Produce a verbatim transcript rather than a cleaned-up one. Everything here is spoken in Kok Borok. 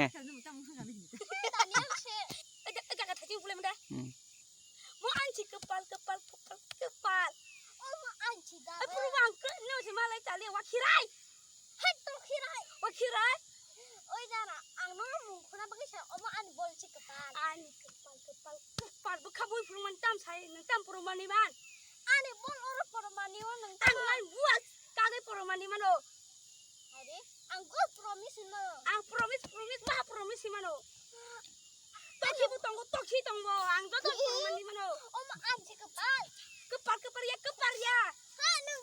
Tani ang se. Ada ada kata sih boleh muda. Hmm. Mo anchi kepal kepal kepal kepal. Oh mo anchi ga. Apa lu bang ke no sih malah cali wakirai. Hai to khirai. Wakirai. Oi dara, ang no mung khuna bagi sa omo ani bol chi kepal. Ani kepal kepal kepal bukha bui purman tam sai nang tam purmani man. Ani bol oro purmani o nang tam. Ang nang buat kagai purmani mano. Are, ang go promise no. Ang promise promise ma promise mano. Tokhi bu tongo tokhi tongo ang joto purmani mano. Omo anchi kepal. Kepal kepal ya kepal ya. Ha nang